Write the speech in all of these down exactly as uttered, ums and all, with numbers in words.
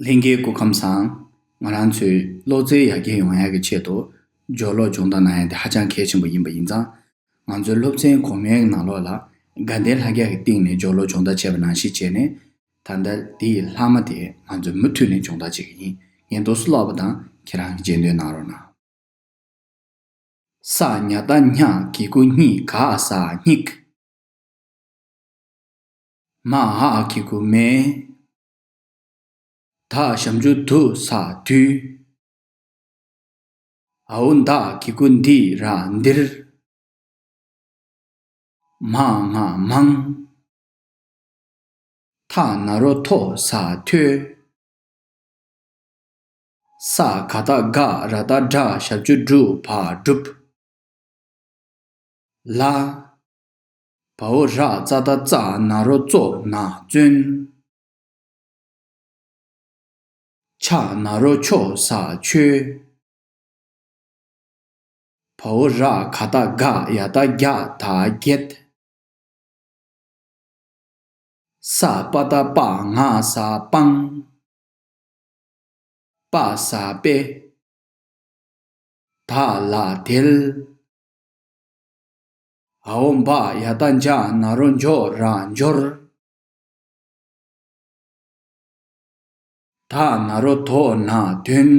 ལྷན་རྒྱས་སྐུ་ཁམས་བཟང་། ང་རང་ཚོའི་སློབ་ཚན་ཡར་རྒྱས་ཡོང་ཡག་གི་ཆེད་དུ་སྦྱོར་ཀློག་སྦྱོང་བརྡར་གནང་ཡག་དེ་ཧ་ཅང་གལ་ཆེན་པོ་ཡིན་པ་ཡིན་ཙང་། ང་ཚོའི་སློབ་ཚན་གོང་མའི་ནང་ལོགས་ལ་དགའ་ལྡན་ལྷ་བརྒྱ་གི་སྟེང་ནས་སྦྱོར་ཀློག་སྦྱོང་བརྡར་བྱས་པ་ནང་བཞིན་བྱས་ནས། ད་ལྟ་དེའི་ལྷག་མ་དེ་ང་ཚོས་མུ་མཐུད་ནས་སྦྱོང་བརྡར་བྱེད་ཀྱི་ཡིན། ངས་འདུག་སེ་ཀློག་པ་དང་ཁྱེད་རང་གིས་རྗེས་ཟློས་གནང་རོགས་གནང་། ས་ཉ་བཏགས་སྙ་གི་གུ་སྙི་ག་ས་སྙིགས། མ་འ་གི་གུ་མེ། ད་ཞབས་ཀྱུ་དུ་ས་དུས། འ་འོག་འད་གི་གུ་འདི་ར་འདིར། མ་ང་མང་། ཐ་ན་རོ་ཐོ་ས་ཐོས། ས་ག་བཏགས་སྒ་ར་བཏགས་སྒྲ་ཞབས་ཀྱུ་སྒྲུ་བ་སྒྲུབ། ལ། བ་འོག་ར་ཙ་བཏགས་རྩ་ན་རོ་རྩོ་ན་བརྩོན། ཆ་ན་རོ་ཆོ་ས་ཆོས། བ་འོག་ར་ག་བཏགས་སྒ་ཡ་བཏགས་རྒྱ་ད་རྒྱད། ས་པ་བཏགས་སྤ་ང་ས་སྤང་། པ་ས་དཔེ། ད་ལ་དལ། འ་འོག་འབ་ཡ་བཏགས་འབྱ་ན་རོ་འབྱོ་ར་འབྱོར། ད་ན་རོ་དོ་ན་དོན།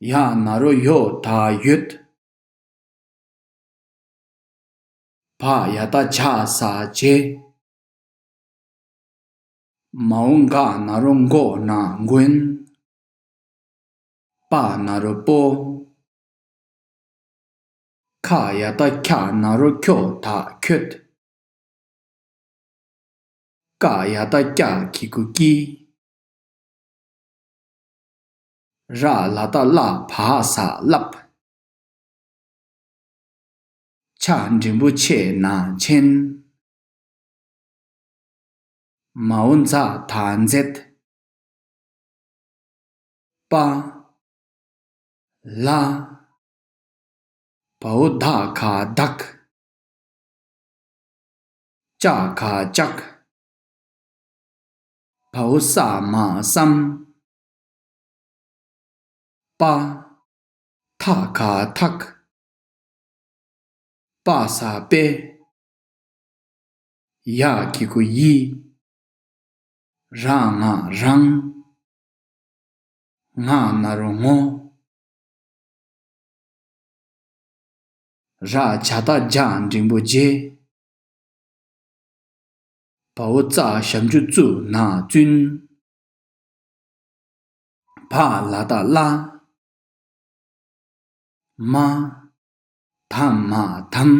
ཡ་ན་རོ་ཡོ་ད་ཡོད། བ་ཡ་བཏགས་བྱ་ས་བྱེད། མ་འོག་འག་ན་རོ་མགོ་ན་མགོན། པ་ན་རོ་པོ། ཁ་ཡ་བཏགས་ཁྱ་ན་རོ་ཁྱོ་ད་ཁྱོད། ཀ་ཡ་བཏགས་ཀྱ་གི་གུ་ཀྱི། ར་ལ་བཏགས་སླ་བ་ས་སླབ། ཆ་འགྲེང་བུ་ཆེ་ན་ཆེན། མ་འོག་མཛ་ད་མཛད། པ། ལ། བ་འོག་ད་ག་བདག་ཅ་ག་ལྕགས། བ་འོག་ས་མ་བསམ། པ། ཐ་ག་ཐག་པ་ས་དཔེ། ཡ་གི་གུ་ཡི། ར་ང་རང་། ང་ན་རོ་ངོ་། ར་ཇ་བཏགས་རྒྱ་འགྲེང་བུ་རྗེ། བ་འོག་ཙ་ཞབས་ཀྱུ་ཙུ་ན་བཙུན། བ་ལ་བཏགས་བླ། མ། ད་མ་དམ།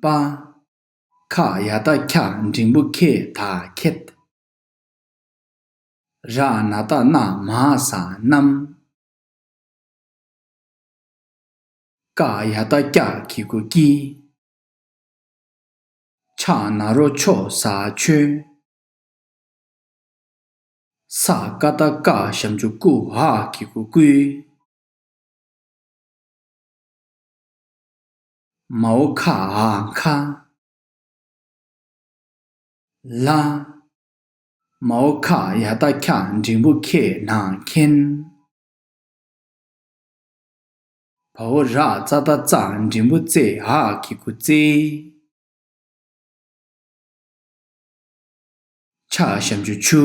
པ། ཁ་ཡ་བཏགས་ཁྱ་འགྲེང་བུ་ཁེ་ད་ཁེད། ར་ན་བཏགས་རྣ་མ་ས་རྣམ། ཀ་ཡ་བཏགས་ཀྱ་གི་གུ་ཀྱི། ཆ་ན་རོ་ཆོ་ས་ཆོས། ས་ཀ་བཏགས་སྐ་ཞབས་ཀྱུ་སྐུ་འ་གི་གུ་སྐུའི། མ་འོག་ཁ་འ་ཁ། ལ། མ་འོག་ཁ་ཡ་བཏགས་ཁྱ་འགྲེང་བུ་ཁེ་ན་མཁན། བ་འོག་ར་ཙ་བཏགས་རྩ་འགྲེང་བུ་རྩེ་འ་གི་གུ་རྩེའི། ཆ་ཞབས་ཀྱུ་ཆུ།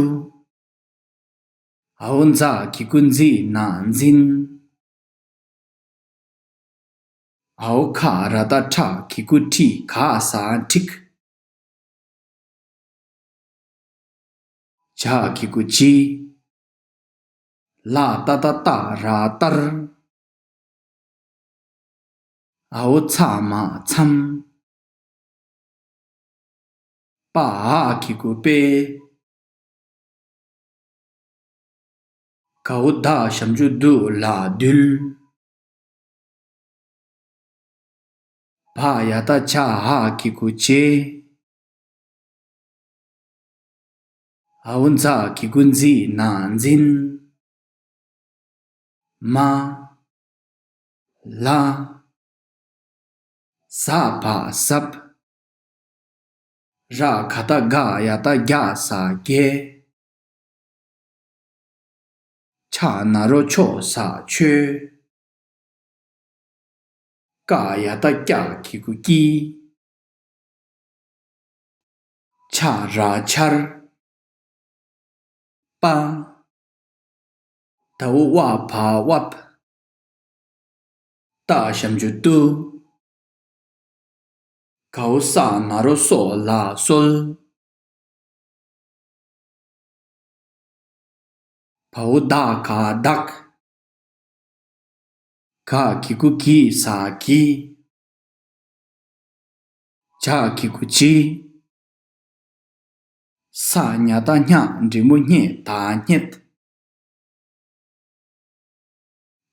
འ་འོག་འཛ་གི་གུ་འཛི་ན་འཛིན། འ་འོག་ཁ་ར་བཏགས་ཁྲ་གི་གུ་ཁྲི་ག་ས་ཁྲིག། ཇ་གི་གུ་ཇི། ལ་ཏ་བཏགས་ལྟ་ར་ལྟར། འ་འོག་ཚ་མ་མཚམས། པ་འ་གི་གུ་དཔེ། ག་འོག་ད་ཞབས་ཀྱུ་དུ་ལ་དུལ། བ་ཡ་བཏགས་བྱ་འ་གི་གུ་བྱེད། འ་འོག་འཛ་གི་གུ་འཛི་ན་འཛིན། མ། ལ། ཟ་བ་ཟབ། ར་ག་བཏགས་རྒ་ཡ་བཏགས་རྒྱ་ས་རྒྱས། ཆ་ན་རོ་ཆོ་ས་ཆོས། ཀ་ཡ་བཏགས་ཀྱ་གི་གུ་ཀྱི། ཆ་ར་ཆར། པ། ད་འོ་བ་བ་བབ། ཏ་ཞབས་ཀྱུ་ཏུ། གའོ་ས་ན་རོ་སོ་ལ་སོལ། བའོ་ད་ག་བདག། ག་གི་གུ་གི་ས་གི། ཇ་གི་གུ་ཇི། ས་ཉ་བཏགས་སྙ་འགྲེང་བུ་སྙེ་ད་སྙེད།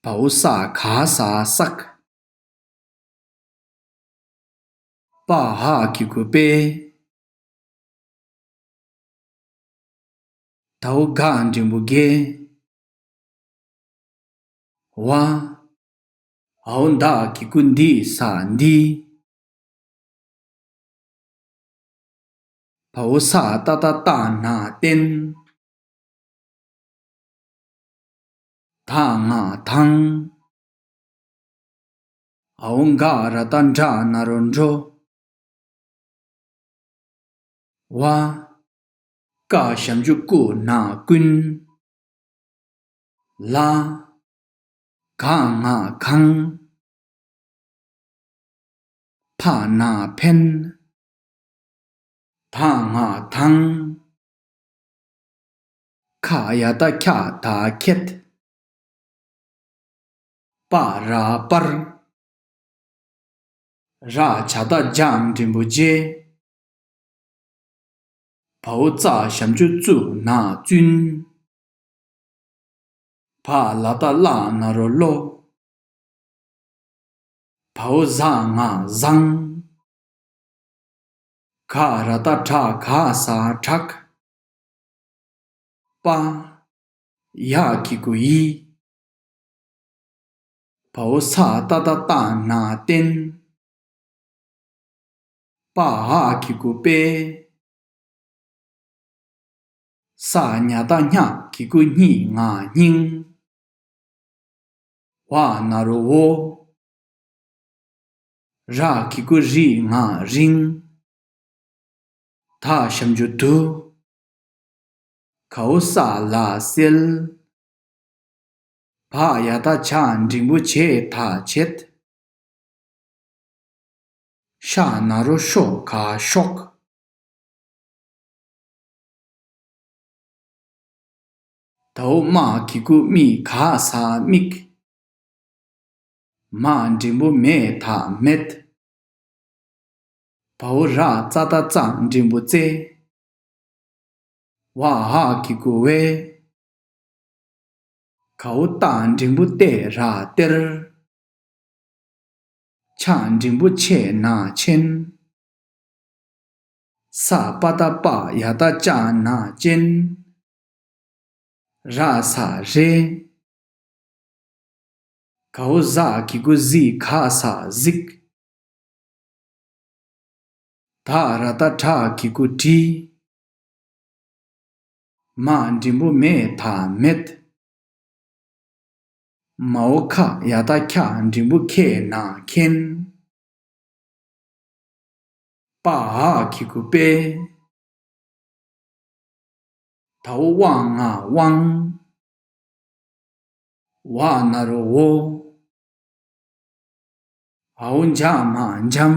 བའོ་ས་ག་ས་བསགས། པ་འ་གི་གུ་པེ། དའོ་ག་འགྲེང་བུ་གེ། བ། འའོ་ད་གི་གུ་འདི་ས་འདི། བའོ་ས་ཏ་བཏགས་བཏགས་ན་བསྟན། ད་ང་དང་། འའོ་ག་ར་བཏགས་གྲ་ན་རོ་གྲོ། བ། ཀ་ཞབས་ཀྱུ་ཀུ་ན་ཀུན། ལ། ག་ང་གང་། ཕ་ན་ཕན། ད་ང་དང་། ཁ་ཡ་བཏགས་ཁྱ་ད་ཁྱེད། པ་ར་པར། ར་ཇ་བཏགས་རྒྱ་འགྲེང་བུ་རྗེ། བའོ་ཙ་ཞབས་ཀྱུ་ཙུ་ན་བཙུན། བ་ལ་བཏགས་བླ་ན་རོ་བློ། བའོ་ཟ་ང་བཟང་། ག་ར་བཏགས་གྲ་ག་ས་གྲགས། པ། ཡ་གི་གུ་ཡི། བའོ་ས་ཏ་བཏགས་སྟ་ན་བསྟན། པ་འ་གི་གུ་པེ། ས་ཉ་བཏགས་སྙ་གི་གུ་སྙི་ང་སྙིང་། བ་ན་རོ་འོ། ར་གི་གུ་རི་ང་རིང་། ད་ཞབས་ཀྱུ་དུ། གའོ་ས་ལ་སེལ། བ་ཡ་བཏགས་བྱ་འགྲེང་བུ་བྱེ་ད་བྱེད། ཤ་ན་རོ་ཤོ་ག་ཤོག། དའོ་མ་གི་གུ་མི་ག་ས་མིག། མ་འགྲེང་བུ་མེ་ད་མེད། བའོ་ར་ཙ་བཏགས་རྩ་འགྲེང་བུ་རྩེ། བ་འ་གི་གུ་འོད། གའོ་ཏ་འགྲེང་བུ་ཏེ་ར་གཏེར། ཆ་འགྲེང་བུ་ཆེ་ན་ཆེན། ས་པ་བཏགས་སྤ་ཡ་བཏགས་སྤྱ་ན་སྤྱན། ར་ས་རེ། གའོ་ཟ་གི་གུ་གཟི་ག་ས་གཟིགས། ད་ར་བཏགས་དྲ་གི་གུ་དྲིས། མ་འགྲེང་བུ་མེ་ད་མེད། མའོ་ཁ་ཡ་བཏགས་ཁྱ་འགྲེང་བུ་ཁེ་ན་མཁྱེན། པ་འ་གི་གུ་པེ། དའོ་བ་ང་དབང་། བ་ན་རོ་འོ། འའོ་འཇ་མ་འཇམ།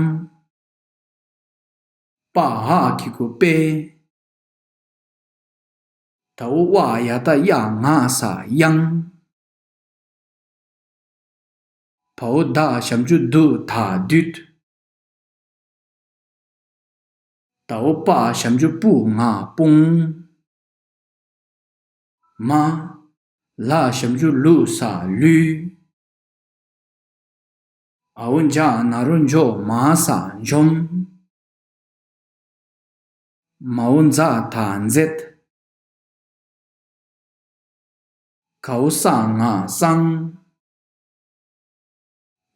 པ་འ་གི་གུ་པེ། དའོ་བ་ཡ་བཏགས་གཡ་ང་ས་གཡང་། བའོ་ད་ཞབས་ཀྱུ་དུ་ད་བདུད། དའོ་པ་ཞབས་ཀྱུ་པུ་ང་དཔུང་། མ། ལ་ཞབས་ཀྱུ་ལུ་ས་ལུས། འའོ་འཇ་ན་རོ་འཇོ་མ་ས་འཇོམས། མའོ་མཛ་ད་མཛད། གའོ་ས་ང་སང་།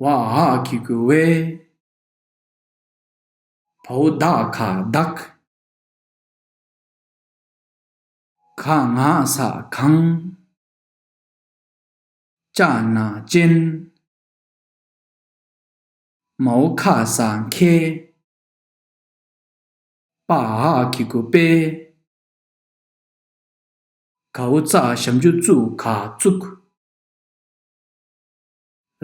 བ་འ་གི་གུ་འོད། བའོ་ད་ག་བདག། ག་ང་ས་གང་། ཅ་ན་ཅན། མའོ་ཁ་ས་མཁས། པ་འ་གི་གུ་དཔེ། གའོ་ཙ་ཞབས་ཀྱུ་ཙུ་ག་བཙུགས།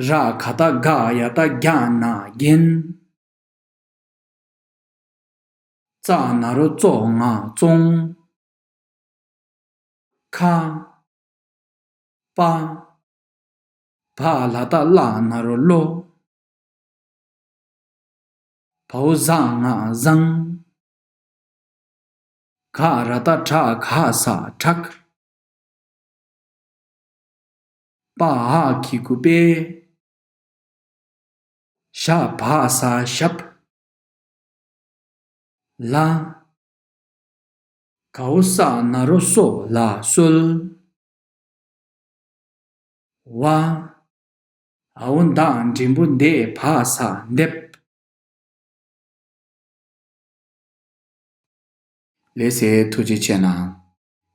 ར་ག་བཏགས་རྒ་ཡ་བཏགས་རྒྱ་ན་རྒྱན། ཙ་ན་རོ་ཙོ་ང་བཙོང་། ཁ། པ། བ་ལ་བཏགས་བླ་ན་རོ་བློ། བའོ་ཟ་ང་བཟང་། ག་ར་བཏགས་གྲ་ག་ས་གྲགས། པ་འ་གི་གུ་དཔེ། ཞ་བ་ས་ཞབས། ལ། གའོ་ས་ན་རོ་སོ་ལ་གསོལ། བ། འའོ་ད་འགྲེང་བུ་འདེ་བ་ས་འདེབས། ལགས་སེ། ཐུགས་རྗེ་ཆེ་གནང་།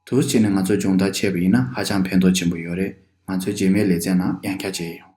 འདུག་སེ་བྱས་ནས་ང་ཚོ་སྦྱོང་བརྡར་བྱས་པ་ཡིན་ན་ཧ་ཅང་ཕན་ཐོགས་ཆེན་པོ་ཡོད་རེད། ང་ཚོའི་རྗེས་མའི་ལེ་ཚན་ནང་ཡང་བསྐྱར་མཇལ་ཡོང་།